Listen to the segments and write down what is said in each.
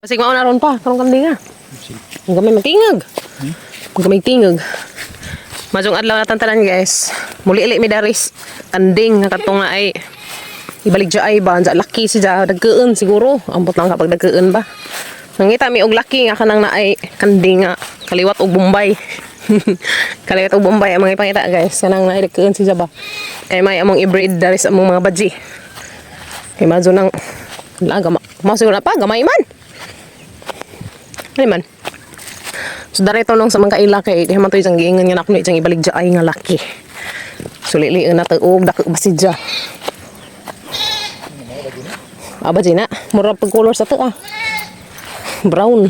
Basig mauna ron pa, karong kanding ah. Ang gamay magtingag. Ang gamay tingag. Majong adlaw na tantanan, guys. Muli ili mi daris. Kanding nga katong nga ay ibalik dya ay ba dya laki si dya dagkeun siguro. Ambot lang kapag dagkeun ba. Nangita mi og laki nga kanang naay kanding nga kaliwat og Bombay. Kaliwat og Bombay ang mga ipangita, guys. Kanang naay dagkeun si dya ba. Kay may among i-breed daris among mga badji. Kay madyo nang la gama. Mao siguro na pa gamay man. Ano man? So darito nung sa mga kaila kay di man to isang giingon nga nako isang ibalik dya ay nga laki. So liliun na to og dako ba si dya. Aba na, mura pag color sa to ah. Brown.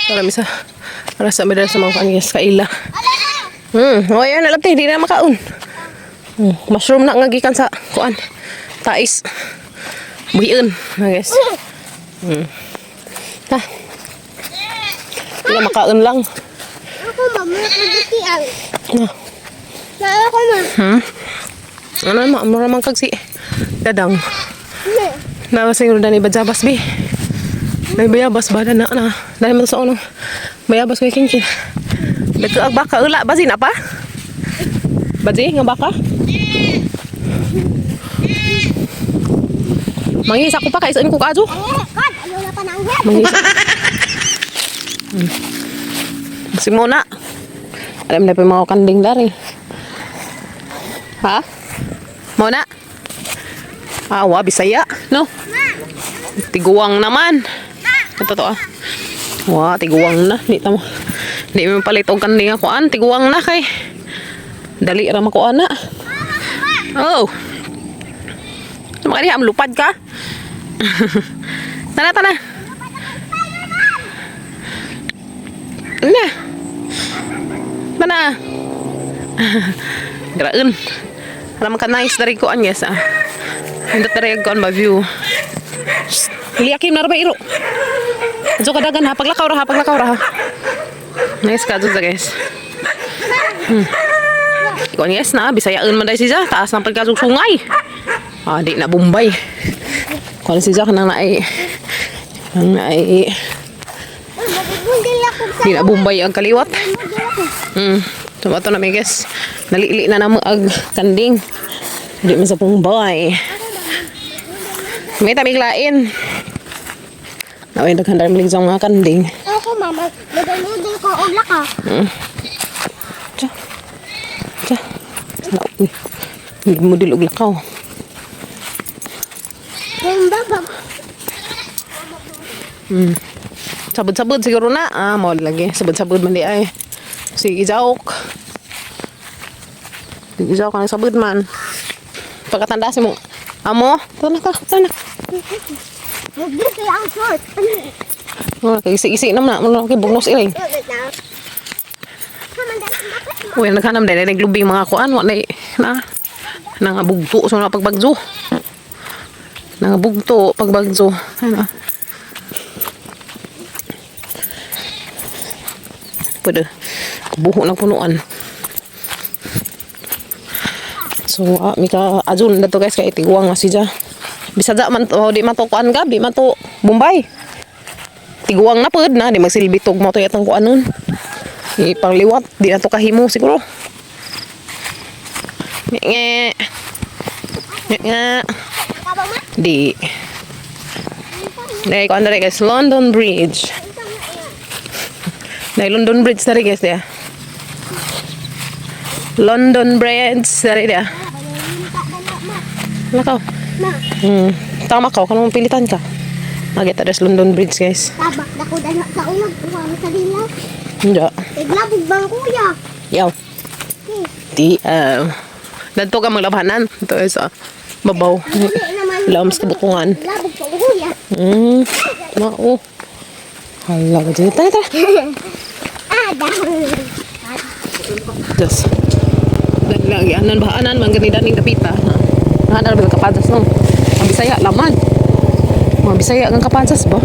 Para misa para sa medal sa mga kaangis kaila. Oh ayan nalabti di na makaon. Mushroom na nga gikan sa kuan. Tais. Buhion, na guys. Ha. Wala makaon lang. Ako ma, mura ko dutian. Na. Na ako ma. Ano ma, mura man kag si Dadang. Na siguro dani bajabas bi. Nay bayabas ba na na. Dani man sa ono. Bayabas kay kinkin. Dagko ag baka ula ba sina pa? Baji nga baka? Mangisa ko pa kay saan ko kaadyo. Eh, kad, ayaw na pananghit. Mangisa. Simona. Alam na pa yung mga kanding dari. Ha? Mona? Ah, wa, Bisaya. No? Tiguang naman. Ito to ah. Wa, tiguang na. Di tamo. Di mo palit og kanding ako an. Tiguang na kay. Dali ra makuha na. Oh. Sama ka am lupad ka. Tana, tana. Na. Tana. Graun. Alam ka nice dari ko an, guys ah. Hindot dari ko an ba view. Liakim na ra ba iro. Adyo ka dagan ha, paglakaw ra ha, paglakaw ra ha. Nice ka adyo guys. Ikaw guys na, Bisayaan man dahil siya. Taas ng pagkasog sungay. Ah, di na Bombay. Kuan siya kanang naay nang naay Magugundil ako sa di na Bombay ang kaliwat. Magugundil ako. So ato na mi, guys. Nalili na namo ag kanding. Di man sa Bombay. May tamiglain. Naway daghan dahil maligsaw mga kanding. Ako ma, magugundil ko og laka. Tsa. Tsa. Sana, uy. Model og lakaw. Bumba Sabod-sabod siguro na. Ah, mo lagi. Sabod-sabod man di ay. Sige, jaok. Sige, jaok ang sabod man. Pagkatanda si mong amo. Tara na, tara, tara na. Magdito ang short. Wala kay isi-isi naman na. Wala kay bugnos iling. Uy, naghanam dahil naglubing mga kuan. Wala na. Nangabugto. So, na pagbagzo. Nangabugto pagbagzo. Ano? Pwede. Buho ng punuan. So, ah, mika ajun na to guys kay tiguang nga siya. Bisada man to, di man to kuan ka, di man to Bombay. Tiguang na pud na, di magsilbi tog mo to yatang kuan nun. Ipangliwat, di na to kahimo siguro. Nge. Nge. Nge. Di. Dahil kuan dere guys, London Bridge. Dahil London Bridge dere guys dia. London Bridge dere dia. Lakaw. Tama ka, kanong pilitan ka. Magita des London Bridge, guys. Tabak na ko dala sa ulag kuha sa dila. Hindi. Iglabog bang kuya? Yaw. Di, dadto ka maglabhanan. Ito is, ah, babaw. Hindi naman. Lams kabukungan. Iglabog bang kuya? Mao. Hala ka dyan. Tara, tara. Ah, dahil. Diyos. Lagi, anan ba? Anan, man ganida ning dapita. Anan ba kapadas no? Ang Bisaya, laman. Mga Bisaya ang kapadas ba?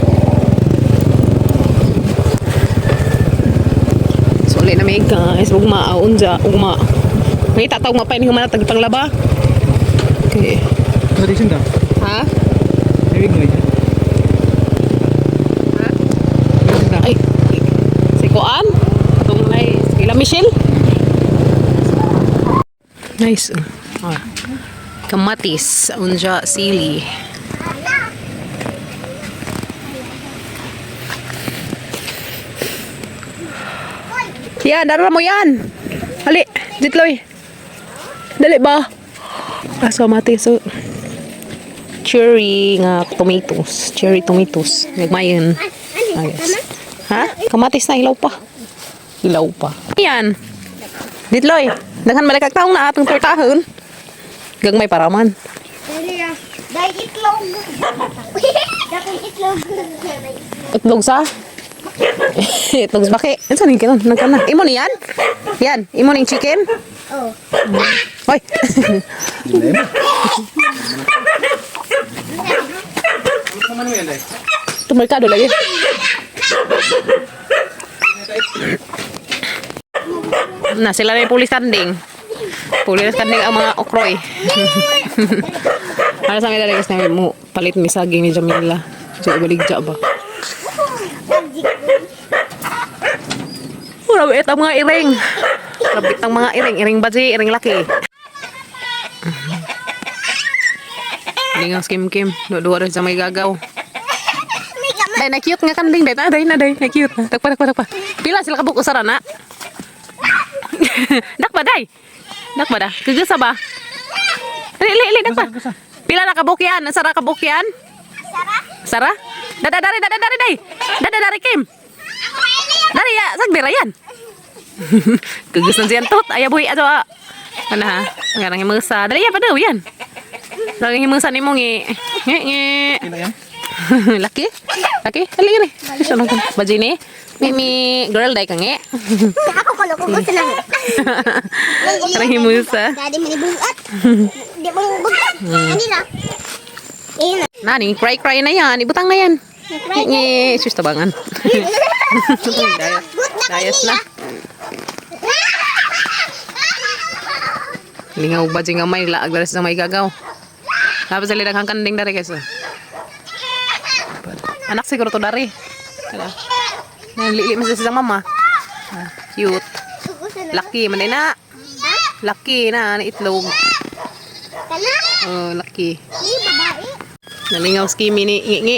So, ulit na may guys. Ugma, ah, unja, ugma. May tatawag mapay ni humana tag panglaba. Okay. Tradition daw. Ha? Ibig mo. Kuan? Itong ay, ila Michelle? Nice. Ah. Kamatis, unja, sili. Yan, dara mo yan. Ali, jitloy. Dali ba? Kaso mati so cherry nga tomatoes, cherry tomatoes. Nagmayon. Ano Ah, yes. Ha? Kamatis na ilaw pa. Ilaw pa. Yan. Ditloy, daghan malakag taong na atong tortahon. Gagmay para man. Dahil itlog. Dahil itlog. Itlog sa? Itlog sa baki. Ano sa kinon? Nagkana. Imo ni yan? Yan. Imo ning chicken? Oh. Hoy. Ito merkado lagi. Na sila na yung pulis kanding. Pulis kanding ang mga okroy. Para sa amin talaga namin mo palit mi saging ni Jamila. So ibaligya ba? Rabit ang mga iring. Rabit ang mga iring. Iring baji, iring laki. Lingaw kim kim. Dua-dua rin sa may gagaw. Day, na cute nga kanding. Day, na, day, na, day. Na cute. Takpa, takpa, takpa. Pila sila kabuk usara na. Dakpa, day. Dakpa da. Kagasa ba? Ili, ili, ili, dakpa. Pila na kabuk yan? Sara kabuk yan? Sara? Sara? Dada, dari, dada, dari, day. Dada, dari, Kim. Dari, ya. Sagdira yan. Kagusan siyan tot. Ayaw, buhi, ato, ah. Ano ha? Ngarang himusa. Dari, yan, padaw, yan. Ngarang himusa ni mong, eh. Nge, nge. Laki? Laki? Dali, gani. Gusto lang ko. Bajini? Mimi, girl, day ka nge. Ako ko ko gusto lang. Parang himusa. Daddy mo ni buhat. Di mo buhat. Ano na? Ayun na. Nani, cry cry na yan. Ibutang na yan. Nag-cry Nge, sus tabangan. Good na Dayos na. Lingaw ba nga may laag dali sa may gagaw. Tapos sila daghang kanding dari guys. Oh. Anak siguro to dari. Hala. Nalili man sila sa mama. Ah, cute. Laki man na. Laki na na itlog. Kana? Oh, laki. Ni babae. Nalingaw ski mini ngi ngi.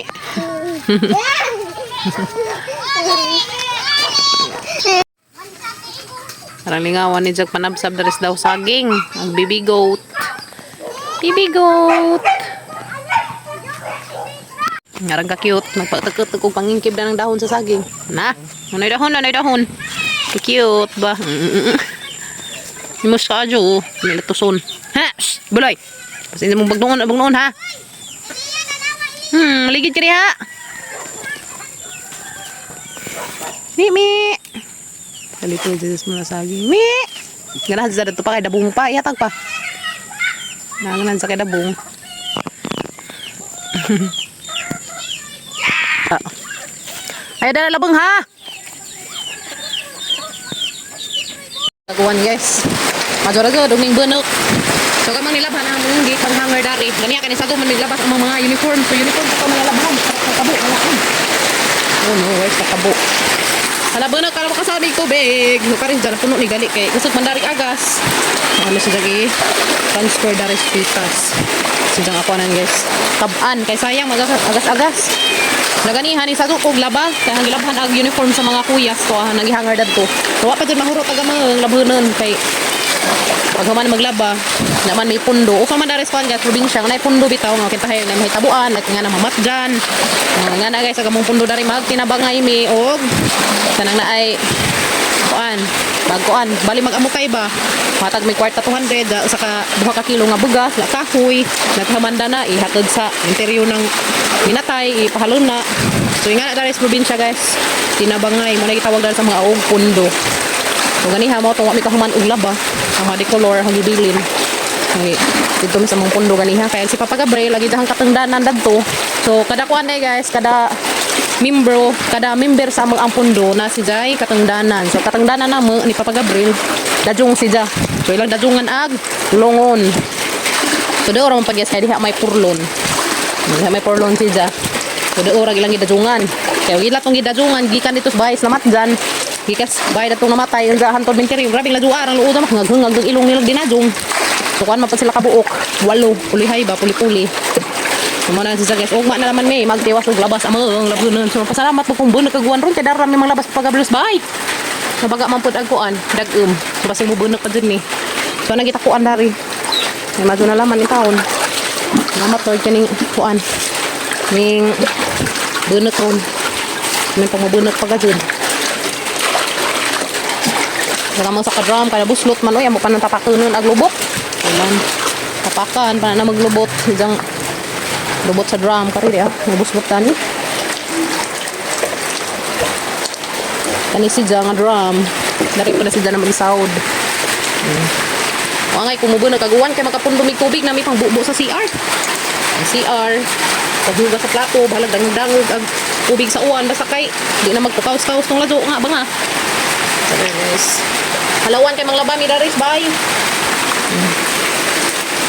Parang lingawan ni Jack panabsab daris daw saging. Ang baby goat. Baby goat. Ngarang ka cute. Nagpatakot og pangingkib na ng dahon sa saging. Na, anay dahon, anay dahon. Ka cute ba? Imo sa adyo, nilatuson. Ha, shh, buloy. Pasensya mong bagnoon, bagnoon ha. Ligid ka ha. Mi, mi. Kalito, Jesus mo na saging. Mi! Ganahan sa dato pa kay dabong pa. Ihatag pa. Naganahan sa kay dabong. Ah. Ay, dala labang ha! Taguan guys. Majora gud ug ning bunok. So kamang nilabhan ang mong pang hanger dari. Ganiya kani sago man niglabas ang mga uniform. So uniform pa mga labhan. Kabo wala. Oh no, where's the kabo? Hala bunok kala mo ni tubig. No karin dyan puno ni gali kay kusog man dari agas. Ano siya jagi? Transfer dari sa pitas. Sidyang ako nan guys. Tab-an kay sayang magas agas-agas. Naganihan ni sago kog laba kay ang gilabhan ang uniform sa mga kuyas ko ah, nagihanger dadto. So, wa pa jud mahurot aga mga labhanon kay pag human maglaba naman may pundo usa man dares kuan guys probinsya nga nay pundo bitaw nga kintahay na may tabuan at nga na mamatjan. Nga na guys aga mong pundo dari magtinabangay mi og kanang naay kuan bagkuan bali mag-amukay ba matag may kwarta 200 da, usa ka duha ka kilo nga bugas la kahoy naghamanda na ihatod sa interior ng minatay ipahalon na. So nga na dari sa probinsya guys, tinabangay mo na gitawag dari sa mga og pundo. So ganiha mo tong wa mi kahuman og laba. Ang hadi color ang gibilin. Ay, dito mi sa mong pundo ganiha kaya si Papa Gabriel lagi dahang katungdanan dadto. So kada kuan day guys, kada membro, kada member sa among ang pundo na si Jai katungdanan. So katungdanan na mo ni Papa Gabriel dajung si Ja. So ilang dajungan ag longon. So daw ra man pagyas kay diha may purlon. Diha may purlon si Ja. So daw ra ilang gidajungan. Kaya ila tong gidajungan gikan dito sa bahay sa Matjan. Gikas bay datong namatay ang hantod menteryo. Grabe lajuar ang luod mak ngag ilong nilang dinadjong. So kuan man pa sila kabuok. Walo, pulihay ba, puli-puli. So mo na si guys, ugma na naman may magtiwas og labas amang labunan. So pasalamat po kung bunag kag ron kay dara may mga labas pagablos bay. Nabaga man pud ang kuan, dag-um. So basig mo bunag pa dyan ni. So nagita kuan dari. May madyo na laman in taon. Salamat Lord kaning kuan. Ning bunag ron. May pangmabunag pa gajud. Saka mo sa kadrum, kaya buslot man oy, amo pa nang tapakunon ag lubot. Ulan. Tapakan pa na maglubot. Diyang lubot sa drum kari di ah. Mabuslot tani. Kani si nga drum. Dari pa na si na magisawd. Wangay kumubo na kaguan kay makapundo mig tubig na may pangbubo sa CR. Ang CR paghugas sa plato, bahalag dangog-dangog ang tubig sa uwan basta kay di na magpukaos-kaos tong ladyo nga ba nga. So guys, halawan kay manglaba mi daris bye.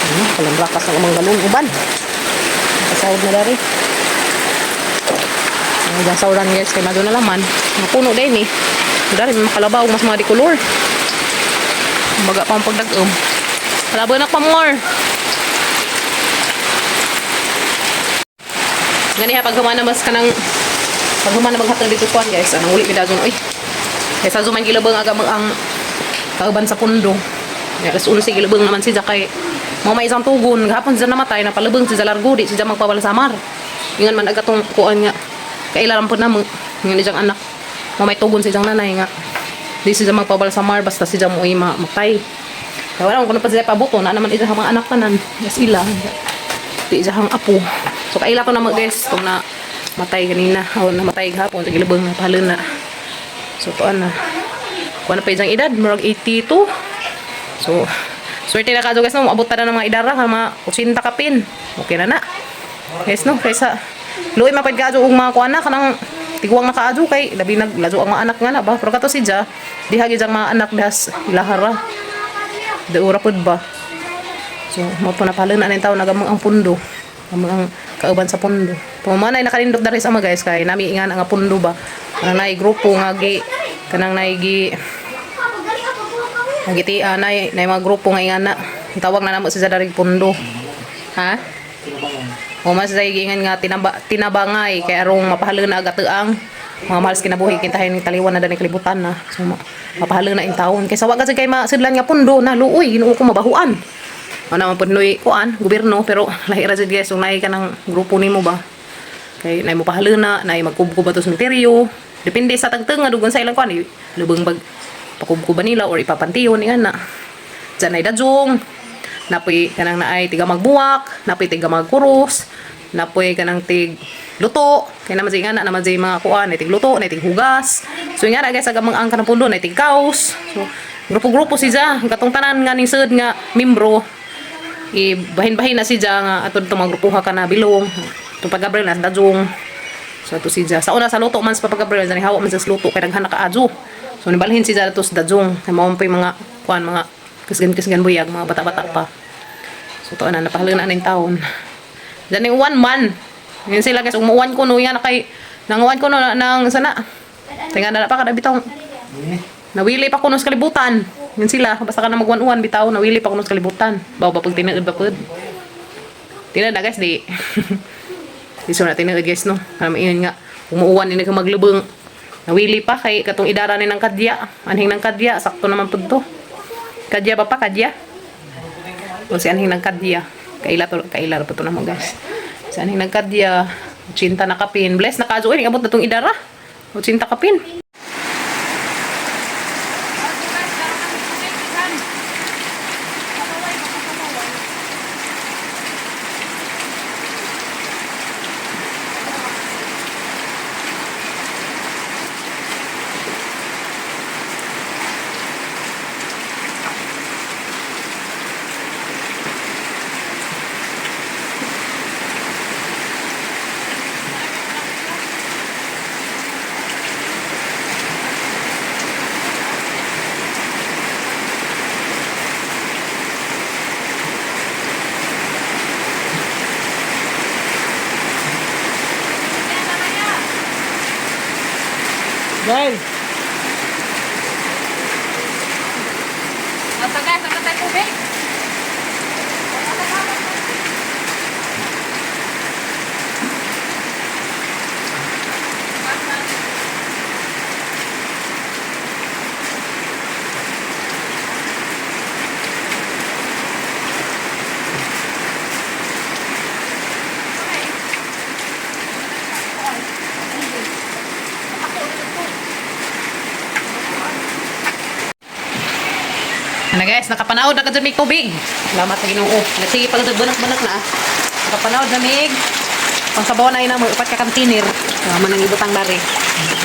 Ano, kalamrakas ng amang galon uban. Kasawod na dari. Ang gasawran guys kay mado na laman. Mapuno din eh. Dari may makalabaw mas mga di kolor. Baga pa ang pagdag-om. Kalaban na pa more. Gani ha, pag humana mas kanang pag humana maghatag dito kuan guys, anong uli pidagong oy. Kaysa zuman gilabang aga mag ang kauban sa pundo. Ya, alas 11 gilabang naman si kay mo may isang tugon gahapon siya namatay na palabang si Largo di siya magpawala sa mar. Ingan man aga tong kuan nga kailaran po na mo ingan iyang anak. Mo may tugon sa iyang nanay nga di siya magpawala sa mar basta siya mo matay. Kaya wala ko na pa siya pabuto na naman iyang mga anak tanan. Yes ila. Di iyang apo. So kaila ko na mag guys kung na matay ganina o namatay gahapon sa gilabang na palo na. So tuan na. Kuan na pa iyang edad, murag 82. So swerte na ka guys no, moabot ta na ng mga idara ka mga 80 kapin. Okay na na. Guys no, kaysa luoy mapad ka og mga kuan na kanang tiguang na kaadyo kay labi nag ladyo ang mga anak nga na ba. Pero kato si Ja, diha gyud ang mga anak dihas ilahara. Daura pud ba. So, mo po napalo na ning taon nagamang ang pundo. Amang ang kauban sa pundo. Pumanay nakalindot dari sa mga guys kay nami ingan ang pundo ba. Kanang naay grupo nga gi kanang naay gi nagiti nay nay mga grupo nga ingan na. Tawag na namo sa dari pundo. Ha? O mas dahil giingan nga tinabangay kay arong mapahalo na agataang mga mahal sa kinabuhi kintahin ni taliwan na dani kalibutan na. So mapahalo na in taon kaysa wa kasi kay masidlan nga pundo na luoy Ginoo ko mabahuan. Ano man pud nuy kuan gobyerno pero lahi ra jud guys kung naay ka ng grupo nimo ba. Kay naay mo pahalo na, naay magkubkob ato sa sementeryo. Depende sa tagteng nga dugon sa ilang kuan eh, lubong bag pakubkob nila or ipapantiyon ingan na. Diyan ay dajong, napoy kanang naay tiga magbuwak, napoy tiga magkuros, napoy kanang tig luto, kay naman siya nga na naman siya mga kuan, nay tig luto, nay tig hugas. So nga na guys, agamang ang kanang pundo, nay tig kaos. So grupo-grupo siya, ang katong tanan nga ning sud nga membro, i bahin-bahin na siya nga ato dito mga grupuha ka na bilong. Itong pag Gabriel na dajong. So ato siya. Sa una sa luto man sa Papa Gabriel, dyan hawa man sa luto kay daghan na kaadyo. So nibalhin siya ato sa dajong. Kay mao pa yung mga kuan mga kasgan-kasgan buyag, mga bata-bata pa. So to na napahalo na ning taon. Diyan yung one man. Ngayon sila guys, umuwan ko no yan kay nanguan ko no nang sana. Tinga na pa kada bitaw. Nawili pa kuno sa kalibutan. Yun sila, basta ka na magwan-uwan bitaw, nawili pa kuno sa kalibutan. Baw ba pag tinuod ba pud? Tinuod na guys di. Di so na tinuod guys no. Alam mo yun nga, umuuwan din ka maglubong. Nawili pa kay katong idara ni ng kadya. Anhing ng kadya, sakto naman pud to. Kadya ba pa kadya? O si anhing ng kadya. Kaila to, kaila ra pa to naman guys. Si anhing ng kadya, 80 na kapin. Bless na kazo, abot na tong idara. 80 kapin. Dahil! Tubig. Ano guys, nakapanaod na ka dyan may tubig. Salamat sa Ginoo. Nagsige pag banak-banak na. Nakapanaod na mig. Pangsabaw na ina mo upat ka container. Man ang ibutang dari.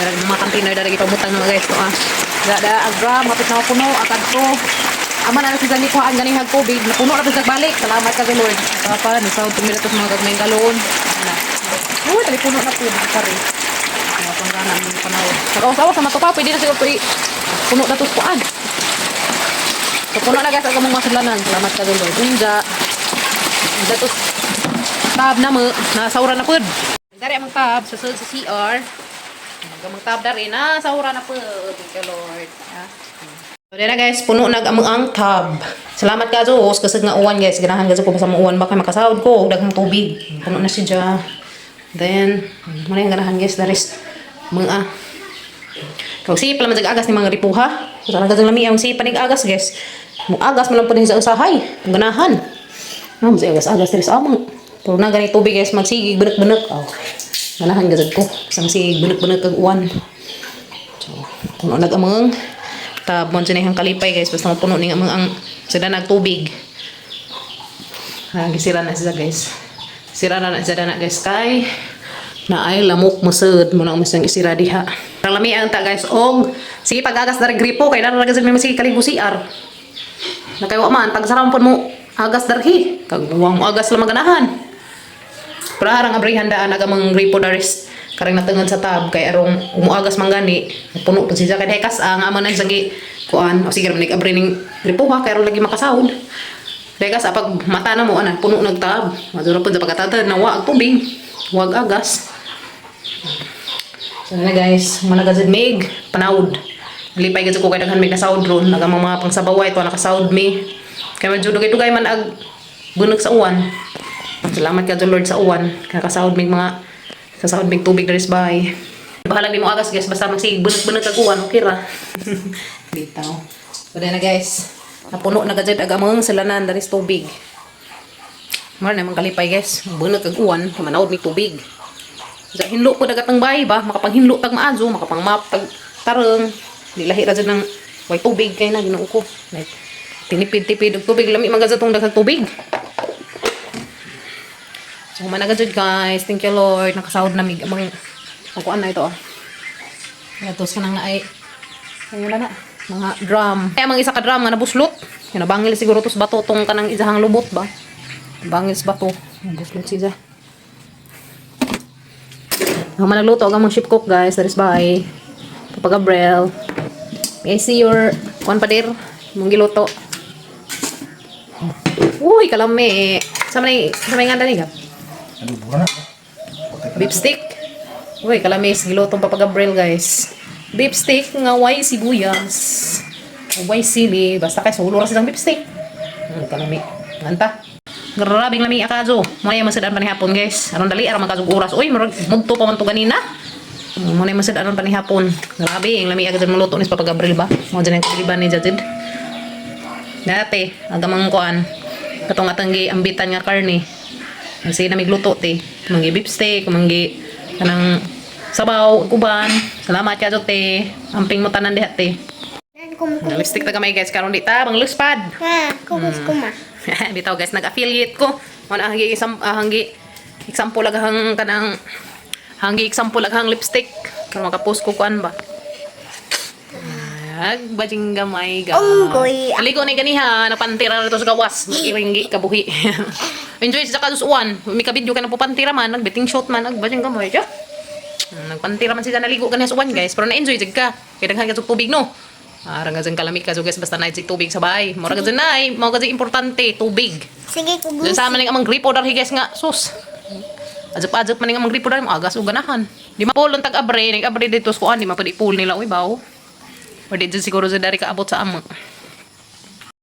Dari mga container dari ipabutang na guys to ah. Da da agra mapit na puno akad to. Ama na si Zani kuhaan ganing hag tubig. Napuno na pud balik. Salamat ka Lord. Papa, ni tumila tos mga gagmayng galon. Ana. Uy, tali puno na pud pare. Mga panggana ang panahon. Nakaw-sawa sa matupa, pwede na siguro to puno na tos kuan. So, puno na guys ang among masulanan. Salamat ka Lord. Unja. Unja to tab na mo. Nasaura na pud. Dari among tab sa sa CR. Ang tab dari nasaura na pud. Thank you Lord. Ha? So, na guys, puno na ang ang tab. Salamat ka Diyos kasi nga uwan guys. Ganahan kasi ko basta uwan baka makasahod ko og daghang tubig. Puno na siya. Then, muna yung ganahan guys, there is mga. Kag sige pala man agas ni mga ripuha. Sa talaga jud lami ang sige panig agas guys. Mo agas man lang po sa usahay. Ang ganahan. No, mas agas agas diri sa among. Pero na gani tubig guys, magsigig benek-benek. Oh. Ganahan gazud ko. Sa masigig benek-benek kag uwan. So, puno nag among tab mo dyan ang kalipay guys basta mapuno ning among ang sila nagtubig. Ha, gisira na siya guys. Sira na na siya na guys kay na ay lamok musud mo na umisang isira diha. Ang lami ang ta guys og sige pag-agas dari gripo kay dara ra may sige kaligo CR. Nakaywa man pagsaram pud mo agas darhi kag buwang mo agas lang maganahan. Pero arang abrihan daan aga mang gripo daris karang natengan sa tab kay arong umuagas man gani puno pud siya kay kas ang ama na sagi kuan o sige ra man abri ning gripo ha kay aron lagi makasahod. Kay kas pag mata na mo ana puno nagtab. Madura pud sa pagkatata na wa ag tubig, wag agas. So na guys, mga gazid mig panawd. Lipay gazid ko kay daghan mig nasahod ron, nagamang mga pangsabaway to nakasahod mi. Kay medyo dugay-dugay man ag bunok sa uwan. Salamat ka Lord sa uwan. Kakasahod mig mga kasahod mig tubig diri sa bahay. Bahalag di mo agas guys, basta magsige bunok-bunok kag uwan, okay ra. Bitaw. So na guys, napuno na gazid ag among silanan diri sa tubig. Mara na kalipay guys, bunok kag uwan, manawod mig tubig. Sa hinlo ko dagat ang bahay ba, makapanghinlo tag maazo, makapangmap tag tarong. Nilahi ra jud ng way tubig kay na Ginoo ko. Like tinipid-tipid og tubig lami man gazud tong daghang tubig. So human na gazud guys, thank you Lord, nakasahod na mig amang pagkuan na ito ah. Gatos ka nang naay. Ayun na na, mga drum. Kaya mga isa ka drum nga nabuslot. Yan nabangil siguro tos bato tong kanang isahang lubot ba. Bangil sa bato. Nabuslot siya. Ako man nagluto ang among ship cook guys. That is by Papa Gabriel. May I see your kuan pader? Mong giluto. Uy, kalami. Sa may nga dani ka? Ano buwan na? Beef steak. Uy, kalamis. Gilutong Papa Gabriel guys. Beef steak nga way sibuyas. Way sili. Basta kay sulo ra silang beef steak. Kalami. Nganta. Grabing lami akazo. Mo na masad ang panihapon guys. Aron dali aron magkazog oras. Uy, murag mudto pa man to ganina. Mo na masad aron panihapon. Grabe, ang lami agad maluto ni Papa Gabriel ba. Mo dyan ang kaliban ni Jajid. Dati, agamang kuan. Katong atang ambitan nga karne. Kasi na migluto te. Manggi beef steak, manggi kanang sabaw, uban. Salamat ka te. Amping mo tanan diha te. Nan kum kum. Lipstick ta gamay guys karon di ta mangluspad. Ha, kumus kuma. Bitaw guys, nag-affiliate ko. Mo na hanggi isang hanggi example aghang kanang hanggi example aghang lipstick. Karon makapost ko kuan ba. Ag bajing gamay ga. Unggoy. Aligo ni ganiha, napantira na ito sa gawas. Iringgi kabuhi. Enjoy sa kasus uwan. May ka-video ka na pupantira man, nagbiting shot man, agbajing gamay. Ja. Nagpantira man sila naligo kaniya sa uwan guys, pero na-enjoy jud ka. Kay daghan ka sa tubig no. Arang ka kalamig ka so guys basta na tubig sa bahay. Mura ka nay, mao ka importante tubig. Sige Dun kugus. sa amin ang amang gripo darhi guys nga sus. Ajop-ajop man ang amang gripo darhi mo agas ug ganahan. Di ma pool ang tag-abre, nag-abre dito sa kuan, di ma pud i-pool nila uy baw. Or di dyan siguro sa dari kaabot sa amo.